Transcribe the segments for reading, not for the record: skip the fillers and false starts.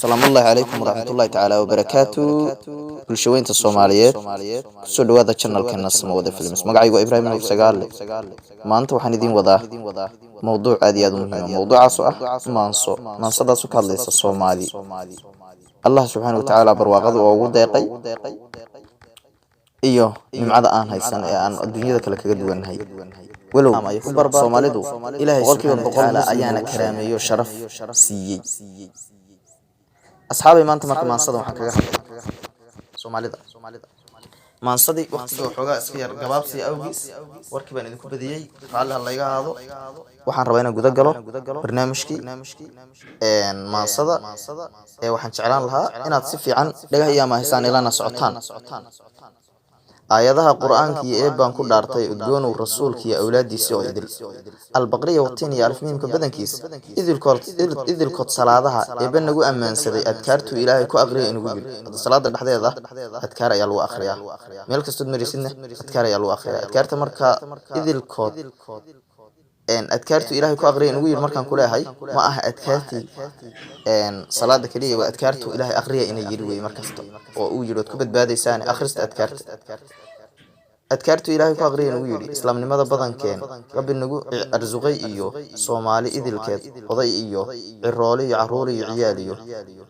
Asalaamullaahi calaykum waraxmatullaahi tacaala wabarakaatu. Bulshaweynta Soomaaliyeed, kusoo dhawaada channelkeena Samawada Films. Magacaygu waa Ibraahim Nuur Sagaale. Maanta waxaan idiin wadaa mowduuc aad iyo aad u muhiima, mowduucaas oo ah maanso. Maansadaas oo ka hadlaysa Soomaali Allah subxaana wa tacaala barwaaqada oo ugu deeqay iyo nimcada aan haysan ee aan adduunyada kale kaga duwannahay. Walow Soomaalidu Ilaahay 100% ayaana karaameeyo, sharaf siiyey. Asxaabay, maanta marka maansada waxaan kaga hadlay Soomaalida. Maansadii waqtigii waxoogaa iska yar gabaabsiya awgiis, warkii baan idinku badiyey, raalli ha layga ahaado. Waxaan rabaa inaan guda galo barnaamijkii maansada ee waxaan jeclaan lahaa inaad si fiican dhagaha iyo amahaysaan ilana socotaan. Aayadaha Qur-aanka iyo Eebbaan ku dhaartay, udgoonow rasuulka iyo awlaadiisii oo idil, Albaqriya, Watiin iyo Alifmiimka badankiis, idilkood idilkood salaadaha Eebbe nagu ammaansaday, adkaartuu Ilaahay ku aqriya inugu yiri. Hadda salaada dhexdeeda adkaar ayaa lagu aqriyaa, meel kastood marisidna adkaar ayaa lagu aqriyaa. Adkaarta marka idilkood adkaartuu Ilaahay ku aqriya inugu yiri markaan kuleeyahay, ma aha adkaartii salaada keliya, waa adkaartuu Ilaahay aqriya inay yiri wey markasta oo uu yiri waad ku badbaadaysaan akhrista adkaarta. Adkaartuu Ilaahay ku aqriya inugu yidhi, islaamnimada badankeen Rabbi nagu arsuqay iyo Soomaali idilkeed, oday iyo ciroole iyo caruur iyo ciyaal iyo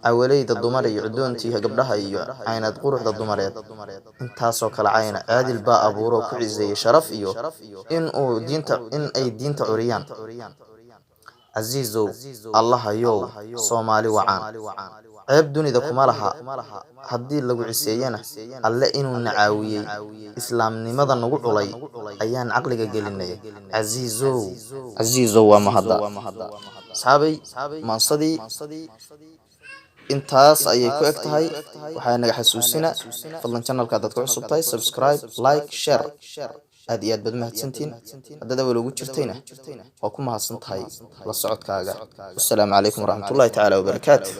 cawaleyda dumar iyo cudoontii gabdhaha iyo caynad quruxda dumareed, intaasoo kale cayna caadil baa abuuro, ku ciseeyey sharaf iyo inuu diinta in ay diinta curiyaan. Casiizow Allahayow, Soomaali wacaan ceeb dunida kuma laha. Haddii lagu ciseeyana, Alle inuu na caawiyey, islaamnimada nagu culay ayaan caqliga gelinay. Casiizow, casiizow, waa mahadda. Asxaabay, maansadii intaas ayay ku eg tahay. Waxaa naga xasuusina, fadlan channelka haddaad ku cusub tahay, subscribe, like, share. Aad iyo aad baad umahadsantihiin. Haddaad awal ugu jirtayna, waa ku mahadsan tahay la socodkaaga. Wasalaamu calaykum waraxmatullahi tacaala wabarakaatu.